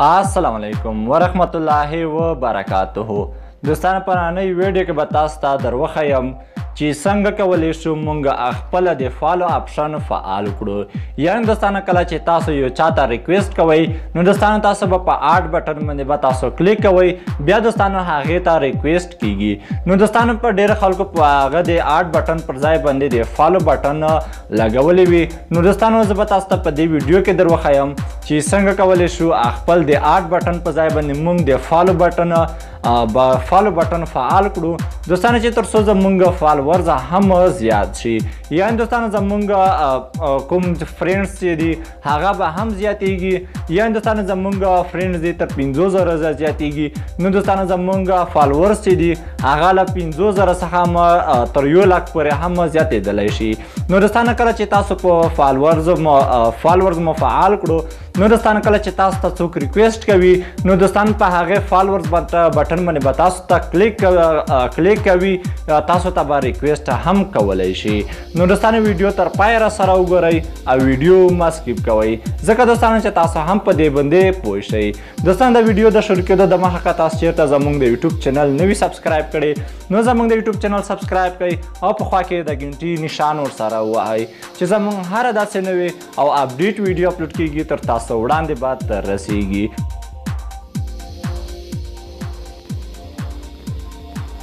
السلام علیکم ورحمت الله وبرکاته. دوستانو په نننۍ ویډیو کې به تاسو ته در وښیم چې څنګه کولی شو مونږ خپل د follow option فعال کړو. یعنې دوستانو کله چې تاسو یو چاته request کوئ نو دوستانو تاسو به په add button باندې به تاسو کلیک کوئ، بیا دوستانو هغې ته request کیږي. نو دوستانو په ډېرو خلکو په هغه د add button پر ځای باندې د follow button لګولی وي. نو دوستانو زه به تاسو ته په دې ویډیو کې در وښیم چې څنګه کولی شو خپل د add button په ځای باندې مونږ د follow button فعال کړو دوستانو، چې تر څو زمونږ followers هم زیات شي. یعنې دوستانو زمونږ کوم friends چې دي هغه به هم زیاتیږي. یعنې دوستانو زمونږ friends دي تر 5000 زیاتیږي. نو دوستانو زمونږ followers چې دي هغه له 5000 څخه هم تر 1 لک پورې هم زیاتېدلی شي. نو دوستانو کله چې تاسو په followers مو فعال کړو، نو دوستانو کله چې تاسو ته څوک request کوي نو دوستانو په هغې followers button باندې به تاسو ته کلیک کوي، تاسو ته به request هم کولی شي. نو دوستانو ویډیو تر پایه را سره وګورئ او ویډیو مه skip کوئ، ځکه دوستانو چې تاسو هم په دې باندې پوه شئ. دوستانو د ویډیو د شروع کېدو دمخه که تاسو چېرته زموږ د یوټیوب channel نه وي subscribe کړی نو زموږ د یوټیوب channel subscribe کړئ او په خوا کې د ګنټي نشان ورسره ووهئ چې زموږ هره داسې نوې او update ویډیو upload کېږي تر تاسو وړاندې به تر رسیږي.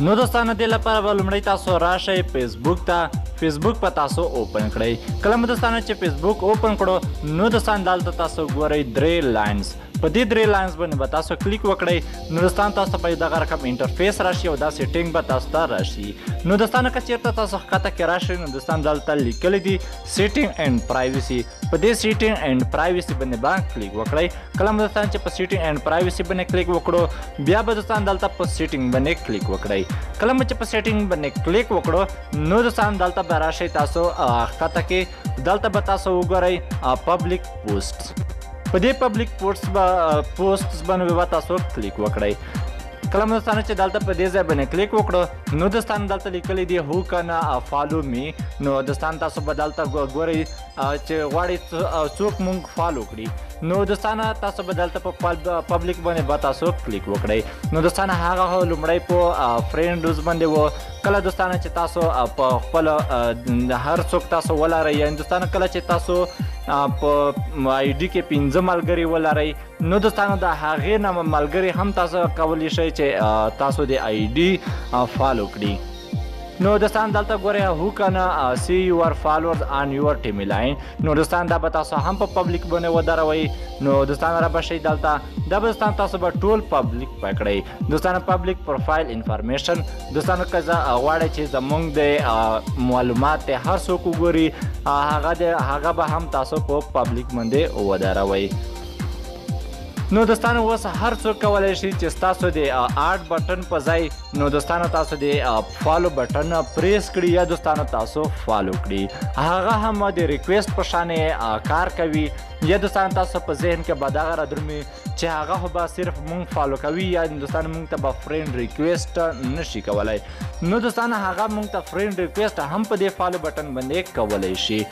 نو دوستانو دې لپاره به لومړی تاسو راشئ فیسبوک ته، فیسبوک په تاسو open کړئ. کله مو دوستانو چې فیسبوک open کړو نو دوستان دلته تاسو ګورئ درې lines، په دې درې lines باندې به تاسو کلیک وکړئ. نو دوستان تاسو ته په دغه رقم interface راشي او دا setting به تاسو ته راشي. نو دوستانو که چېرته تاسو ښکته کې راشئ نو دوستان دلته لیکلي دي setting and privacy، په دې setting and privacy باندې به کلیک وکړئ. کله مو دوستان چې په setting and privacy باندې کلیک وکړو بیا به دوستان دلته په setting باندې کلیک وکړئ. کله مو چې په setting باندې کلیک وکړو نو دوستان دلته به راشئ تاسو ښکته کې، دلته به تاسو وګورئ public post، په دې public post باندې به تاسو کلیک وکړئ. کله مو دوستانو چې دلته په دې ځای باندې کلیک وکړو نو دوستان دلته لیکلي دي who can follow me. نو دوستان تاسو به دلته ګورئ چې غواړئ څوک مونږ follow کړي. نو دوستانه تاسو به دلته په public باندې به تاسو کلیک وکړئ. نو دوستانه هغه لومړی په friends باندې و. کله دوستانه چې تاسو په خپل هر څوک تاسو ولرئ، یعنې دوستانه کله چې تاسو په ID کې 5 ملګري ولرئ نو دوستانو د هغې نه ملګري هم تاسو کولی شئ چې تاسو د ID follow کړي. نو دوستان دلته ګورئ who can see your followers on your timeline. نو دوستان دا به تاسو هم په public باندې ودروئ. نو دوستان را به شئ دلته، دا به دوستان تاسو به ټول public پکړئ. دوستان public profile information، دوستانو که غواړئ چې زمونږ د معلومات هر څوک وګوري هغه به هم تاسو په public باندې ودروئ. نو دوستانو اوس هر څوک کولی شي چې ستاسو د add button په ځای نو دوستانو تاسو د follow button press کړي یا دوستانو تاسو follow کړي، هغه هم د request په شان کار کوي. یا دوستانو تاسو په ذهن کې به دغه رادرومي چې هغه خو به صرف مونږ follow کوي یا دوستانو مونږ ته به friend request نشي کولی. نو دوستانو هغه مونږ ته friend request هم په دې follow button باندې کولی شي.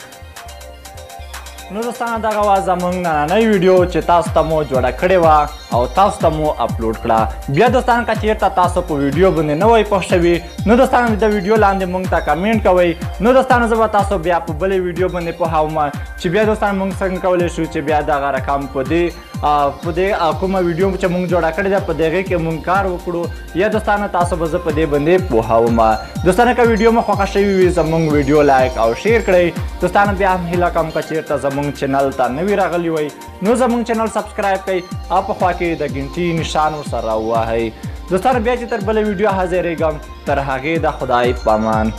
نو دوستانو دغه وه زمونږ نننۍ ویډیو چې تاسو ته مو جوړه کړې وه او تاسو ته مو upload کړه. بیا دوستانو که چېرته تاسو په ویډیو باندې نه وئ پوه شوي نو دوستانو د ویډیو لاندې مونږ ته comment کوئ. نو دوستانو زه به تاسو بیا په بلې ویډیو باندې پوهوم چې بیا دوستانو مونږ څنګه کولی شو چې بیا دغه رقم په دې کومه ویډیو چې مونږ جوړه کړې ده په دغې کې مونږ کار وکړو. یا دوستانو تاسو به زه په دې باندې پوهوم. دوستانو که ویډیو مو خوښه شوې وي زمونږ ویډیو like او share کړئ. دوستانو بیا هم هیله کوم که چېرته زمونږ channel ته نوي راغلي وئ نو زمونږ channel subscribe کړئ او په خوا کې د ګنټي نشان ورسره ووهئ. دوستانو بیا چې تر بله ویډیو حاضرېږم تر هغې د خدای پامان.